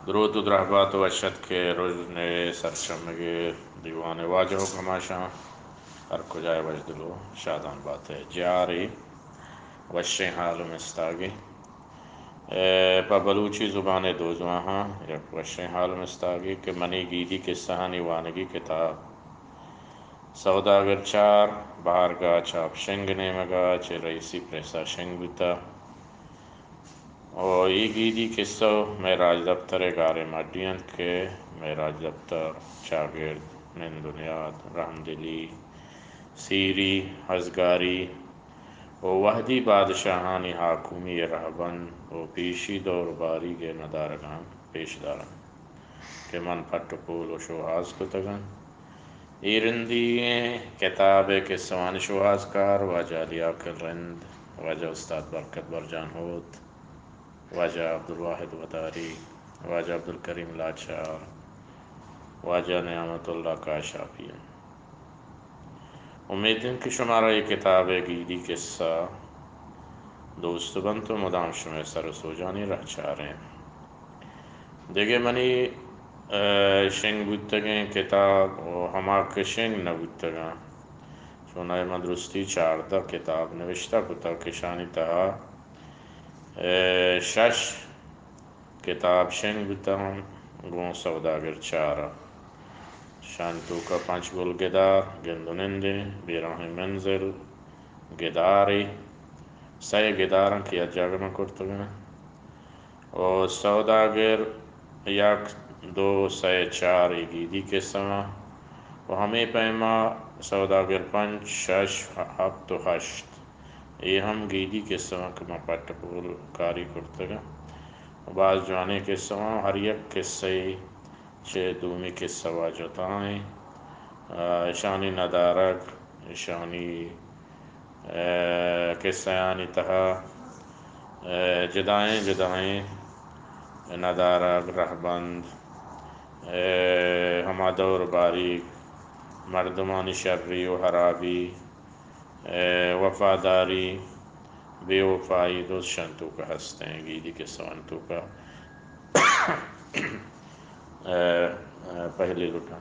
دروت و درہبات و وش اتک کہ رژن ءِ سرچمگیں دیوان ءِ واجہ و کماشاں ہر کجا ءَ وشدل و شادان بات ءِ جارے وشیں حال و مستاگے، اے، پہ بلوچی زبان ءِ دوزواہاں یک وشیں حال و مستاگے کہ منی گیدی کسہانی وانگی کتاب سوداگر چار، بہارگاہ چاپ شنگ نیمگا چہ رئیسی پریسا شنگ بوتا۔ و اے گیدی کسہ مئے راجدپتر ءِ گاریں مڈی انت کہ مئے راجدپتر، چاگرد، نند و نیاد، رحمدلی، سیری، ہزگاری و وہدی بادشاہانی حاکمی ءِ رہبند و پیشی دور باریگ ءِ ندارگاں پیش دارنت کہ من پٹ و پول و شوہاز کتگ انت۔ اے رندیگیں کتاب ءِ کسہانی شوہازکار واجہ علی عاقل رند، واجہ استاد برکت برجان ہوت، واجہ عبدالواحد وداری، واجہ عبدالکریم لاچار، واجہ نعمت اللہ کاشاپی انت۔ امیت انت کہ شمارا اے کتاب ءِ گیدی کسہ دوست بنت و مدام شمئے سر و سوجانی رہچار انت۔ دگہ منی، اے، شنگ بوتگیں کتاب و ہما کہ شنگ نہ بوتگاں، چوناہا من درستی چاردہ کتاب نوشتہ کتگ کہ اشانی تہا، اے، شش کتاب شنگ بوتاں گوں سوداگر چار ءَ۔ اشانی توکا پنچ گل گدار، گند و نندیں، بیراہیں منزل، گدارے، سئے گداراں کہ یک جاگہ من کرتگاں۔ و سوداگر یک، دو، سئے، چار اے گیدی کسہ آں۔ و ہمے پیما سوداگر پنچ، شش، ہپت و ہشت، اے ہم گیدی کسہ آں کہ من پٹ پول کاری کرتگاں۔ و باز جوانیں کسہ آں، ہر یک کسہ ءَ چہ دومی کسہ وا جتا ایں۔ آ، اشانی ندارگ، اشانی، اے، کسہانی تہا، اے، جدائیں جدائیں ندارگ، رہبند، اے، ہما دور باریگ، مردمانی شری و ہرابی، اے، وفاداری، بے وفائی، درست اشانی توکا ہستیں، گیدی کسہانی توکا۔ اے، اے، پہلی لٹاں۔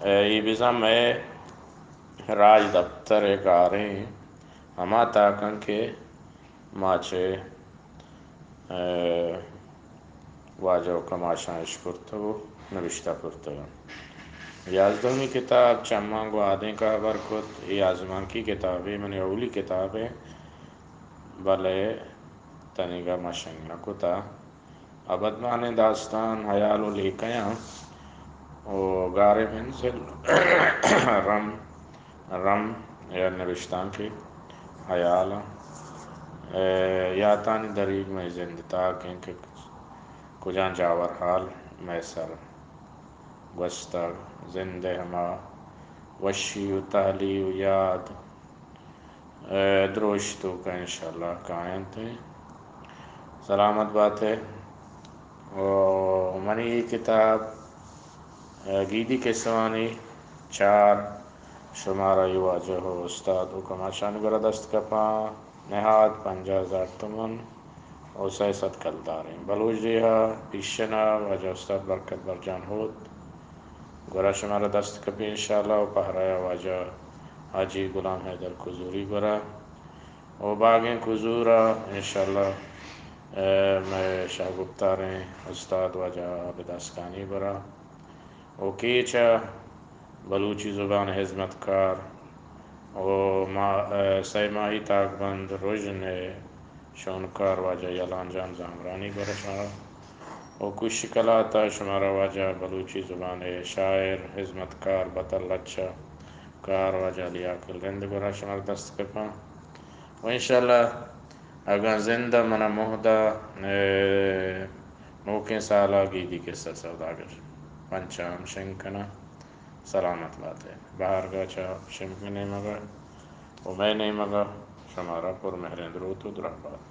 اے، اے بزاں مئے راجدپتر ءِ گاریں ہما تاکاں کہ ما چہ، اے، واجہ و کماشاں اشکرتگ و نبشتہ کرتگ انت۔ یازدہمی کتاب چماں گوں آدینک ءَ ہبر کت۔ اے آزمانکی کتابے، منی اولی کتابے، بلے تنیگا ما شنگ نہ کتا۔ ابدمانیں داستان، ہیال و لیکیاں و گاریں منزل رم رم یا نبشتانکے ہیالاں، اے، یاتانی دریگ مئے زند تاک انت کہ کجام جاور حال مئے سر گوستگ، زند ءِ ہما وشی و تہلی و یاد، اے، دروشم توکا انشاءاللہ کاینت۔ سلامت بات ئے۔ و منی اے کتاب، اے، گیدی کسہانی چار شمارا اے واجہ و استاد و کماشانی گورا دست کپاں۔ نہاد پنجاہ ہزار تومن و سئے سد کلداریں۔ بلوچ ڈیہہ ءَ پیشن ءَ واجہ استاد برکت برجان ہوت گورا شمارا دست کپی انشاءاللہ و پہرا ءَ واجہ حاجی غلام حیدر کزوری گورا و باگیں کزور ءَ انشاءاللہ، اے، مئے شاہ گپتاریں استاد واجہ عابد آسکانی گورا و کیچ ءَ بلوچی زبان ءِ ہزمتکار و ما-، اے، سئے ماہی تاکبند رژن ءِ شونکار واجہ یلان جان زامرانی گورا شما و کوشش کلات ءَ شمارا واجہ بلوچی زبان ءِ شاعر، ہزمتکار، بتل لچہ کار واجہ علی عاقل رند گورا شمارا دست کپاں و انشاءاللہ اگاں زند ءَ من ءَ مہد ءَ، اے، نوکیں سال ءَ گیدی کسہ سوداگر پنچ ءَ ہم شنگ کناں۔ سلامت بات ئے۔ بہارگاہ چہ شنگ نیمگ ءَ و مئے نیمگ ءَ شمارا پر مہریں دروت و درہبات۔